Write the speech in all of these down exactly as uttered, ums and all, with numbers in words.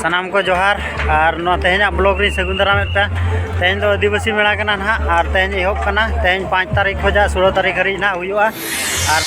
ᱥᱟᱱᱟᱢ ᱠᱚ ᱡᱚᱦᱟᱨ᱾ ᱟᱨ ᱱᱚᱣᱟ ᱛᱮᱦᱮᱧᱟᱜ ᱵᱞᱚᱜ ᱨᱤᱧ ᱥᱟᱹᱜᱩᱱ ᱫᱟᱨᱟᱢᱮᱫ ᱯᱮᱭᱟ᱾ ᱛᱮᱦᱮᱧ ᱫᱚ ᱟᱹᱫᱤᱵᱟᱹᱥᱤ ᱢᱮᱞᱟ ᱠᱟᱱᱟ ᱱᱟᱦᱟᱜ, ᱟᱨ ᱛᱮᱦᱮᱧ ᱮᱦᱚᱵ ᱠᱟᱱᱟ᱾ ᱛᱮᱦᱮᱧ ᱯᱟᱸᱪ ᱛᱟᱹᱨᱤᱠᱷ ᱠᱷᱚᱱᱟᱜ ᱥᱳᱞᱳ ᱛᱟᱹᱨᱤᱠᱷ ᱦᱟᱹᱨᱤᱡ ᱱᱟᱦᱟᱜ ᱦᱩᱭᱩᱜᱼᱟ᱾ ᱟᱨ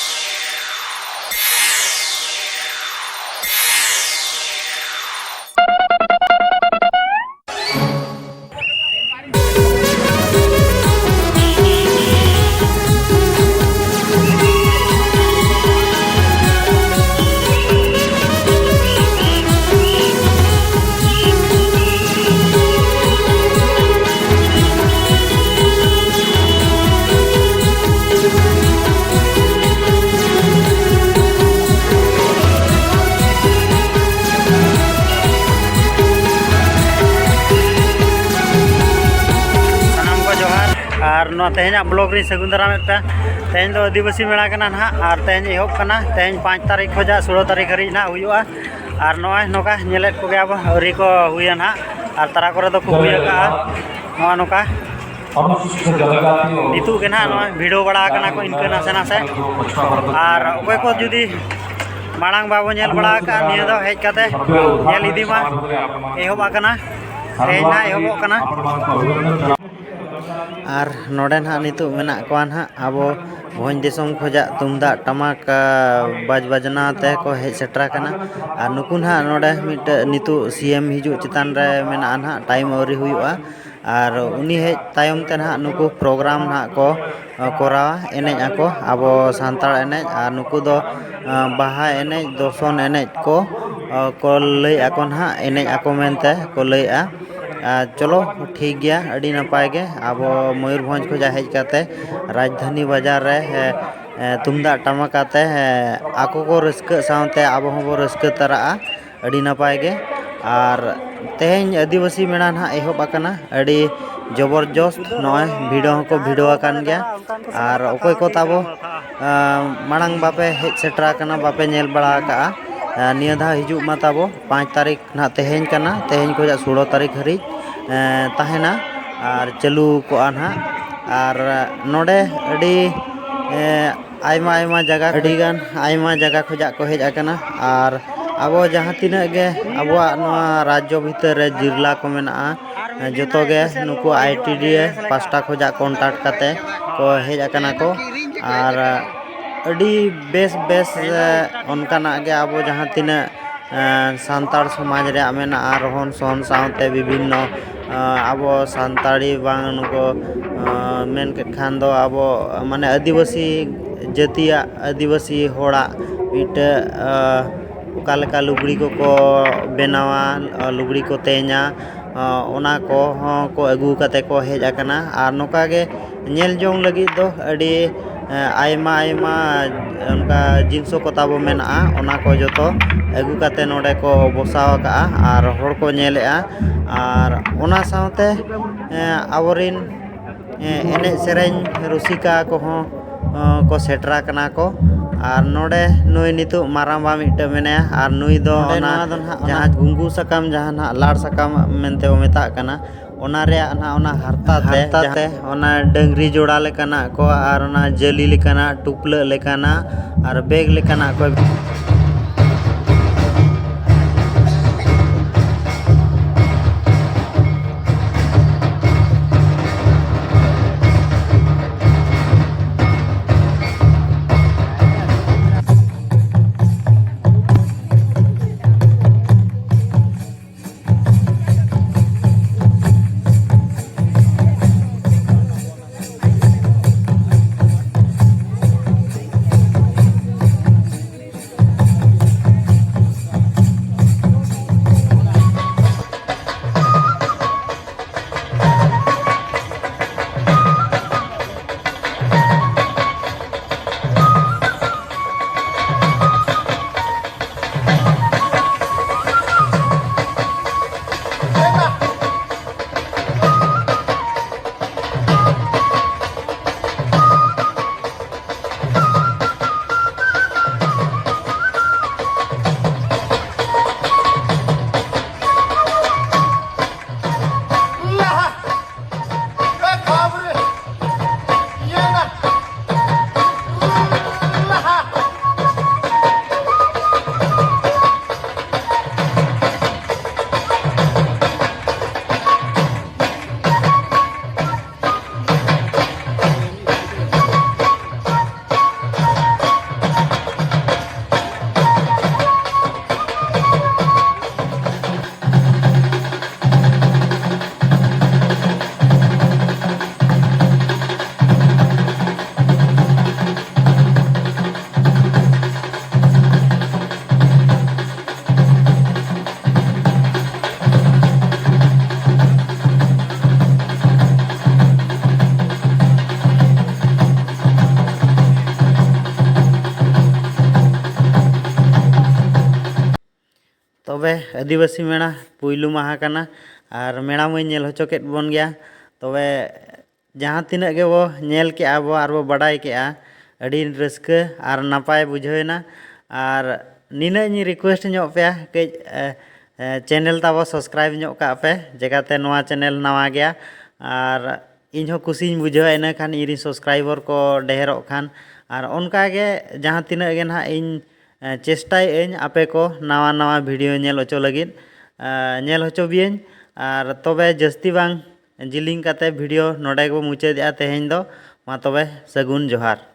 ᱥᱟᱱᱟᱢ ᱠᱚ ᱡᱚᱦᱟᱨ᱾ ᱟᱨ ᱱᱚᱣᱟ ᱛᱮᱦᱮᱧᱟᱜ ᱵᱞᱚᱜ ᱨᱤᱧ ᱥᱟᱹᱜᱩᱱ ᱫᱟᱨᱟᱢᱮᱫ ᱯᱮᱭᱟ᱾ ᱛᱮᱦᱮᱧ ᱫᱚ ᱟᱹᱫᱤᱵᱟᱹᱥᱤ ᱢᱮᱞᱟ ᱠᱟᱱᱟ ᱱᱟᱦᱟᱜ, ᱟᱨ ᱛᱮᱦᱮᱧ ᱮᱦᱚᱵ ᱠᱟᱱᱟ᱾ ᱛᱮᱦᱮᱧ ᱯᱟᱸᱪ ᱛᱟᱹᱨᱤᱠᱷ ᱠᱷᱚᱱᱟᱜ ᱥᱳᱞᱳ ᱛᱟᱹᱨᱤᱠᱷ ᱦᱟᱹᱨᱤᱡ ᱱᱟᱦᱟᱜ ᱦᱩᱭᱩᱜᱼᱟ᱾ ᱟᱨ ᱱᱚᱜᱼᱚᱭ ᱱᱚᱝᱠᱟ ᱧᱮᱞᱮᱫ ᱠᱚᱜᱮᱭᱟ ᱵᱚ, ᱟᱹᱣᱨᱤ ᱠᱚ ᱦᱩᱭᱟ ᱱᱟᱦᱟᱜ, ᱟᱨ ᱛᱟᱨᱟ ᱠᱚᱨᱮ ᱫᱚᱠᱚ ᱦᱩᱭ ᱟᱠᱟᱜᱼᱟ᱾ ᱱᱚᱜᱼᱚ ᱱᱚᱝᱠᱟ ᱱᱤᱛᱚᱜ ᱜᱮ ᱱᱟᱦᱟᱜ ᱱᱚᱜᱼᱚᱭ ᱵᱷᱤᱲᱟᱹᱣ ᱵᱟᱲᱟ ᱟᱠᱟᱱᱟ ᱠᱚ ᱤᱱᱠᱟᱹ ᱱᱟᱥᱮ ᱱᱟᱥᱮ᱾ ᱟᱨ ᱚᱠᱚᱭ ᱠᱚ ᱡᱩᱫᱤ ᱢᱟᱲᱟᱝ ᱵᱟᱵᱚ ᱧᱮᱞ ᱵᱟᱲᱟ ᱟᱠᱟᱫᱼᱟ, ᱱᱤᱭᱟᱹ ᱫᱚ ᱦᱮᱡ ᱠᱟᱛᱮ ᱧᱮᱞ ᱤᱫᱤ ᱢᱟ᱾ ᱮᱦᱚᱵ ᱟᱠᱟᱱᱟ, ᱛᱮᱦᱮᱧ ᱱᱟᱦᱟᱜ ᱮᱦᱚᱵᱚᱜ ᱠᱟᱱᱟ᱾ ᱟᱨ ᱱᱚᱰᱮ ᱱᱟᱦᱟᱜ ᱱᱤᱛᱚᱜ ᱢᱮᱱᱟᱜ ᱠᱚᱣᱟ ᱱᱟᱦᱟᱜ ᱟᱵᱚ ᱵᱷᱚᱸᱡᱽ ᱫᱤᱥᱚᱢ ᱠᱷᱚᱱᱟᱜ ᱛᱩᱢᱫᱟᱜ ᱴᱟᱢᱟᱠ, ᱟ, ᱵᱟᱡᱽ ᱵᱟᱡᱽᱱᱟ ᱛᱮᱠᱚ ᱦᱮᱡ ᱥᱮᱴᱮᱨ ᱟᱠᱟᱱᱟ᱾ ᱟᱨ ᱱᱩᱠᱩ ᱱᱟᱦᱟᱜ ᱱᱚᱰᱮ ᱢᱤᱫᱴᱮᱡ ᱱᱤᱛᱚᱜ ᱥᱤ ᱮᱢ ᱦᱤᱡᱩᱜ ᱪᱮᱛᱟᱱ ᱨᱮ ᱢᱮᱱᱟᱜᱼᱟ ᱱᱟᱦᱟᱜ, ᱴᱟᱭᱤᱢ ᱟᱹᱣᱨᱤ ᱦᱩᱭᱩᱜᱼᱟ᱾ ᱟᱨ ᱩᱱᱤ ᱦᱮᱡ ᱛᱟᱭᱚᱢ ᱛᱮ ᱱᱟᱦᱟᱜ ᱱᱩᱠᱩ ᱯᱨᱳᱜᱨᱟᱢ ᱱᱟᱦᱟᱜ ᱠᱚ, ᱟ, ᱠᱚᱨᱟᱣᱟ, ᱮᱱᱮᱡ ᱟᱠᱚ ᱟᱵᱚ ᱥᱟᱱᱛᱟᱲ ᱮᱱᱮᱡ᱾ ᱟᱨ ᱱᱩᱠᱩ ᱫᱚ, ᱟ, ᱵᱟᱦᱟ ᱮᱱᱮᱡ, ᱫᱚᱥᱚᱱ ᱮᱱᱮᱡ ᱠᱚ, ᱟ, ᱠᱚ ᱞᱟᱹᱭ ᱟᱠᱚ ᱱᱟᱦᱟᱜ, ᱮᱱᱮᱡ ᱟᱠᱚ ᱢᱮᱱᱛᱮ ᱠᱚ ᱞᱟᱹᱭᱮᱜᱼᱟ᱾ ᱟᱨ ᱪᱚᱞᱚ, ᱴᱷᱤᱠ ᱜᱮᱭᱟ, ᱟᱹᱰᱤ ᱱᱟᱯᱟᱭ ᱜᱮ᱾ ᱟᱵᱚ ᱢᱚᱭᱩᱨᱵᱷᱚᱸᱡᱽ ᱠᱷᱚᱱᱟᱜ ᱦᱮᱡ ᱠᱟᱛᱮ ᱨᱟᱡᱽᱫᱷᱟᱱᱤ ᱵᱟᱡᱟᱨ ᱨᱮ, ᱮ, ᱮ, ᱛᱩᱢᱫᱟᱜ ᱴᱟᱢᱟᱠ ᱟᱛᱮ, ᱮ, ᱟᱠᱚ ᱠᱚ ᱨᱟᱹᱥᱠᱟᱹᱜ ᱥᱟᱶᱛᱮ ᱟᱵᱚ ᱦᱚᱸᱵᱚ ᱨᱟᱹᱥᱠᱟᱹ ᱛᱟᱨᱟᱜᱼᱟ᱾ ᱟᱹᱰᱤ ᱱᱟᱯᱟᱭ ᱜᱮ᱾ ᱟᱨ ᱛᱮᱦᱮᱧ ᱟᱹᱫᱤᱵᱟᱹᱥᱤ ᱢᱮᱞᱟ ᱱᱟᱦᱟᱜ ᱮᱦᱚᱵ ᱟᱠᱟᱱᱟ᱾ ᱟᱹᱰᱤ ᱡᱚᱵᱚᱨᱡᱚᱥᱛ ᱱᱚᱜᱼᱚᱭ ᱵᱷᱤᱲ ᱦᱚᱸᱠᱚ ᱵᱷᱤᱲ ᱟᱠᱟᱱ ᱜᱮᱭᱟ᱾ ᱟᱨ ᱚᱠᱚᱭ ᱠᱚ ᱛᱟᱵᱚ, ᱟ, ᱢᱟᱲᱟᱝ ᱵᱟᱯᱮ ᱦᱮᱡ ᱥᱮᱴᱮᱨ ᱟᱠᱟᱱᱟ, ᱵᱟᱯᱮ ᱧᱮᱞ ᱵᱟᱲᱟ ᱟᱠᱟᱜᱼᱟ, ᱟ, ᱱᱤᱭᱟᱹ ᱫᱷᱟᱣ ᱦᱤᱡᱩᱜ ᱢᱟ ᱛᱟᱵᱚ᱾ ᱯᱟᱸᱪ ᱛᱟᱹᱨᱤᱠᱷ ᱱᱟᱦᱟᱜ ᱛᱮᱦᱮᱧ ᱠᱟᱱᱟ, ᱛᱮᱦᱮᱧ ᱠᱷᱚᱱᱟᱜ ᱥᱳᱞᱳ ᱛᱟᱹᱨᱤᱠᱷ ᱦᱟᱹᱨᱤᱡ, ᱮ, ᱛᱟᱦᱮᱱᱟ ᱟᱨ ᱪᱟᱹᱞᱩ ᱠᱚᱜᱼᱟ ᱱᱟᱦᱟᱜ᱾ ᱟᱨ ᱱᱚᱰᱮ ᱟᱹᱰᱤ, ᱮ, ᱟᱭᱢᱟ ᱟᱭᱢᱟ ᱡᱟᱭᱜᱟ, ᱟᱹᱰᱤᱜᱟᱱ ᱟᱭᱢᱟ ᱡᱟᱭᱜᱟ ᱠᱷᱚᱱᱟᱜ ᱠᱚ ᱦᱮᱡ ᱟᱠᱟᱱᱟ᱾ ᱟᱨ ᱟᱵᱚ ᱡᱟᱦᱟᱸ ᱛᱤᱱᱟᱹᱜ ᱜᱮ ᱟᱵᱚᱣᱟᱜ ᱱᱚᱣᱟ ᱨᱟᱡᱽᱡᱚ ᱵᱷᱤᱛᱟᱹᱨ ᱨᱮ ᱡᱤᱨᱞᱟ ᱠᱚ ᱢᱮᱱᱟᱜᱼᱟ, ᱡᱚᱛᱚ ᱜᱮ ᱱᱩᱠᱩ ᱟᱭ ᱴᱤ ᱰᱤ ᱮ ᱯᱟᱥᱴᱟ ᱠᱷᱚᱱᱟᱜ ᱠᱚᱱᱴᱟᱠᱴ ᱠᱟᱛᱮ ᱠᱚ ᱦᱮᱡ ᱟᱠᱟᱱᱟ ᱠᱚ᱾ ᱟᱨ ᱟᱹᱰᱤ ᱵᱮᱥ ᱵᱮᱥ, ᱮ, ᱚᱱᱠᱟᱱᱟᱜ ᱜᱮ ᱟᱵᱚ ᱡᱟᱦᱟᱸ ᱛᱤᱱᱟᱹᱜ, ᱮ, ᱥᱟᱱᱛᱟᱲ ᱥᱚᱢᱟᱡᱽ ᱨᱮᱭᱟᱜ ᱢᱮᱱᱟᱜᱼᱟ, ᱨᱚᱦᱚᱱ ᱥᱚᱦᱚᱱ ᱥᱟᱶᱛᱮ ᱵᱤᱵᱷᱤᱱᱱᱚ, ᱮ, ᱟᱵᱚ ᱥᱟᱱᱛᱟᱲᱤ ᱵᱟᱝ ᱱᱩᱠᱩ, ᱮ, ᱢᱮᱱ ᱠᱮᱫ ᱠᱷᱟᱱ ᱫᱚ ᱟᱵᱚ ᱢᱟᱱᱮ ᱟᱹᱫᱤᱵᱟᱹᱥᱤ ᱡᱟᱹᱛᱤᱭᱟᱜ, ᱟᱹᱫᱤᱵᱟᱹᱥᱤ ᱦᱚᱲᱟᱜ ᱢᱤᱫᱴᱟᱹᱜ, ᱮ, ᱚᱠᱟ ᱞᱮᱠᱟ ᱞᱩᱜᱽᱲᱤ ᱠᱚᱠᱚ ᱵᱮᱱᱟᱣᱟ, ᱞᱩᱜᱽᱲᱤ ᱠᱚ ᱛᱮᱧᱟ, ᱚᱱᱟ ᱠᱚᱦᱚᱸ ᱠᱚ ᱟᱹᱜᱩ ᱠᱟᱛᱮ ᱠᱚ ᱦᱮᱡ ᱟᱠᱟᱱᱟ᱾ ᱟᱨ ᱱᱚᱝᱠᱟ ᱜᱮ ᱧᱮᱞ ᱡᱚᱝ ᱞᱟᱹᱜᱤᱫ ᱫᱚ ᱟᱹᱰᱤ, ᱮ, ᱟᱭᱢᱟ ᱟᱭᱢᱟ ᱚᱱᱠᱟ ᱡᱤᱱᱤᱥ ᱠᱚ ᱛᱟᱵᱚ ᱢᱮᱱᱟᱜᱼᱟ, ᱚᱱᱟ ᱠᱚ ᱡᱚᱛᱚ ᱟᱹᱜᱩ ᱠᱟᱛᱮ ᱱᱚᱰᱮ ᱠᱚ ᱵᱚᱥᱟᱣ ᱟᱠᱟᱜᱼᱟ ᱟᱨ ᱦᱚᱲ ᱠᱚ ᱧᱮᱞᱮᱜᱼᱟ᱾ ᱟᱨ ᱚᱱᱟ ᱥᱟᱶᱛᱮ, ᱮ, ᱟᱵᱚᱨᱤᱱ ᱮ, ᱮᱱᱮᱡ ᱥᱮᱨᱮᱧ ᱨᱩᱥᱤᱠᱟ ᱠᱚᱦᱚᱸ, ᱚ, ᱠᱚ ᱥᱮᱴᱮᱨ ᱟᱠᱟᱱᱟ ᱠᱚ᱾ ᱟᱨ ᱱᱚᱰᱮ ᱱᱩᱭ ᱱᱤᱛᱚᱜ ᱢᱟᱨᱟᱝᱵᱟ ᱢᱤᱫᱴᱟᱝ ᱢᱮᱱᱟᱭᱟ, ᱟᱨ ᱱᱩᱭ ᱫᱚ ᱱᱚᱰᱮ ᱚᱱᱟ ᱱᱚᱣᱟ ᱫᱚ ᱱᱟᱦᱟᱜ ᱚᱱᱟ ᱡᱟᱦᱟᱸ ᱜᱩᱝᱜᱩ ᱥᱟᱠᱟᱢ, ᱡᱟᱦᱟᱸ ᱱᱟᱦᱟᱜ ᱞᱟᱲ ᱥᱟᱠᱟᱢ ᱢᱮᱱᱛᱮ ᱵᱚ ᱢᱮᱛᱟᱜ ᱠᱟᱱᱟ, ᱚᱱᱟ ᱨᱮᱭᱟᱜ ᱱᱟᱦᱟᱜ ᱚᱱᱟ ᱦᱟᱨᱛᱟ ᱛᱮ, ᱦᱟᱨᱛᱟ ᱛᱮ ᱚᱱᱟ ᱰᱟᱹᱝᱨᱤ ᱡᱚᱲᱟ ᱞᱮᱠᱟᱱᱟᱜ ᱠᱚ ᱟᱨ ᱚᱱᱟ ᱡᱟᱹᱞᱤ ᱞᱮᱠᱟᱱᱟᱜ, ᱴᱩᱯᱞᱟᱹᱜ ᱞᱮᱠᱟᱱᱟᱜ ᱟᱨ ᱵᱮᱜᱽ ᱞᱮᱠᱟᱱᱟᱜ ᱠᱚ ᱛᱚᱵᱮ ᱟᱹᱫᱤᱵᱟᱹᱥᱤ ᱢᱮᱲᱟ ᱯᱩᱭᱞᱩ ᱢᱟᱦᱟ ᱠᱟᱱᱟ, ᱟᱨ ᱢᱮᱲᱟ ᱢᱟᱹᱧ ᱧᱮᱞ ᱦᱚᱪᱚ ᱠᱮᱫ ᱵᱚᱱ ᱜᱮᱭᱟ᱾ ᱛᱚᱵᱮ ᱡᱟᱦᱟᱸ ᱛᱤᱱᱟᱹᱜ ᱜᱮᱵᱚ ᱧᱮᱞ ᱠᱮᱜᱼᱟ ᱵᱚ ᱟᱨ ᱵᱚ ᱵᱟᱰᱟᱭ ᱠᱮᱜᱼᱟ, ᱟᱹᱰᱤ ᱨᱟᱹᱥᱠᱟᱹ ᱟᱨ ᱱᱟᱯᱟᱭ ᱵᱩᱡᱷᱟᱹᱣ ᱮᱱᱟ᱾ ᱟᱨ ᱱᱤᱱᱟᱹᱜ ᱤᱧ request ᱧᱚᱜ ᱯᱮᱭᱟ, ᱠᱟᱹᱡ ᱮ, ᱮ, channel ᱛᱟᱵᱚ subscribe ᱧᱚᱜ ᱠᱟᱜ ᱯᱮ, ᱪᱮᱠᱟᱛᱮ ᱱᱚᱣᱟ channel ᱱᱟᱣᱟ ᱜᱮᱭᱟ᱾ ᱟᱨ ᱤᱧ ᱦᱚᱸ ᱠᱩᱥᱤᱧ ᱵᱩᱡᱷᱟᱹᱣᱟ, ᱤᱱᱟᱹ ᱠᱷᱟᱱ ᱤᱧᱨᱮᱱ subscriber ᱠᱚ ᱰᱷᱮᱨᱚᱜ ᱠᱷᱟᱱ᱾ ᱟᱨ ᱚᱱᱠᱟ ᱜᱮ ᱡᱟᱦᱟᱸ ᱛᱤᱱᱟᱹᱜ ᱜᱮ ᱱᱟᱦᱟᱜ ᱤᱧ ᱮ, ᱪᱮᱥᱴᱟᱭᱮᱫ ᱟᱹᱧ ᱟᱯᱮ ᱠᱚ ᱱᱟᱣᱟ ᱱᱟᱣᱟ video ᱧᱮᱞ ᱦᱚᱪᱚ ᱞᱟᱹᱜᱤᱫ, ᱮ, ᱧᱮᱞ ᱦᱚᱪᱚ ᱵᱤᱭᱟᱹᱧ᱾ ᱟᱨ ᱛᱚᱵᱮ ᱡᱟᱹᱥᱛᱤ ᱵᱟᱝ ᱡᱤᱞᱤᱧ ᱠᱟᱛᱮ video ᱱᱚᱰᱮ ᱜᱮᱵᱚ ᱢᱩᱪᱟᱹᱫᱮᱜᱼᱟ ᱛᱮᱦᱮᱧ ᱫᱚ᱾ ᱢᱟ ᱛᱚᱵᱮ ᱥᱟᱹᱜᱩᱱ ᱡᱚᱦᱟᱨ᱾